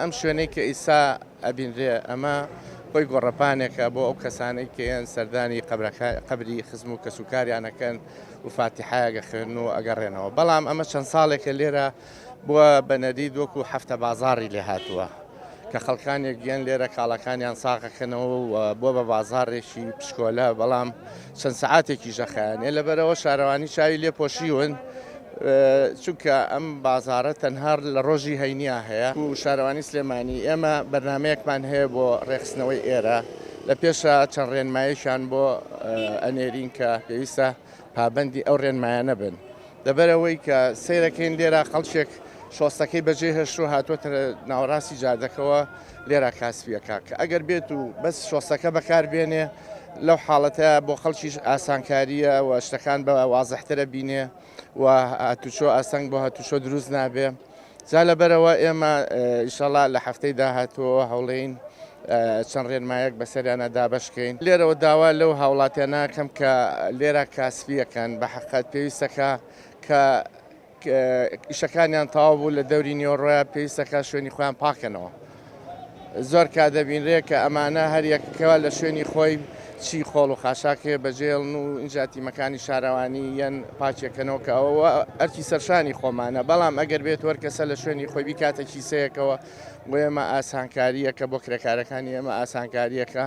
ئەم شوێنەی کە ئیستا ئەبینرێ ئەمە خۆی گۆڕەپانێکە بۆ ئەو کەسانەی کە یەن سەردانی قەبرەکە قەبری خزم و کەسوکاریان ئەکەن و فاتیحایەک ئەخوێنن و ئەگەڕێنەوە بەڵام ئەمە چەند ساڵێکە لێرە بووە بە نەریت وەکو هەفتە بازاڕی لێ هاتووە کە خەڵکانێک یەن لێرە کاڵاکانیان ساغەکەنەوە و بووە بە بازاڕێکی پشکۆلە بەڵام چەند سەعاتێکیش ئەخایەنێ لەبەرەوە شارەوانی چاوی لێ پۆشیون چونکە ئەم بازاڕە تەنها لە ڕۆژی هەینیا هەیە و شارەوانی سلێمانی ئێمە بەرنمەیەکمان هەیە بۆ ڕێکخستنەوەی ئێرە لە پێشە چەند ڕێنمایەکیان بۆ ئەنێرین کە پێویستە پابەندی ئەو ڕێنمایانە بن لەبەرئەوەی کە سەیرەکەین لێرە خەڵکێک شۆستەکەی بەجێ هێشتووە هاتووەتە ناوەڕاستی جادەکەوە لێرە کاسپیەکە کە ئەگەر بێت و بەس شۆستەکە بەکار بێنێ لەو حاڵەتە بۆ خەڵکیش ئاسانکاریە و شتەکان بە وازحترە بینێ و هاتوچۆ ئاسنگ بۆ هاتوچۆ دروست نابێ جا لەبەرەوە ئێمە ئیشەڵا لە هەفتەی داهاتووەوە هەوڵین چەند ڕێنمایەک بەسەریانە دابەشکەین لێرەوە داوا لەو هاوڵاتیانە کەم کە لێرە کاسپیەکەن بە حەقەت پێویستەکە کە ئیشەکانیان تەواو بوو لە دەوری نیۆڕۆیە پێویستەکە شوێنی خۆیان پاکەنەوە. زۆر کات دەبینرێ کە ئەمانە هەر یەکەوە لە شوێنی خۆی چی خۆڵ و خاشاک هەیە بەجێڵن و ئینجا تیمەکانی شارەوانی یەن پاکیەکەنەوە کە ئەوە ئەرکی سەرشانی خۆمانە بەڵام ئەگەر بێت وەر کەسە لە شوێنی خۆی بیکاتە کیسەیەکەوە بۆ ئێمە ئاسانکارییەکە بۆ کرێکارەکانی ئێمە ئاسانکارییەکە.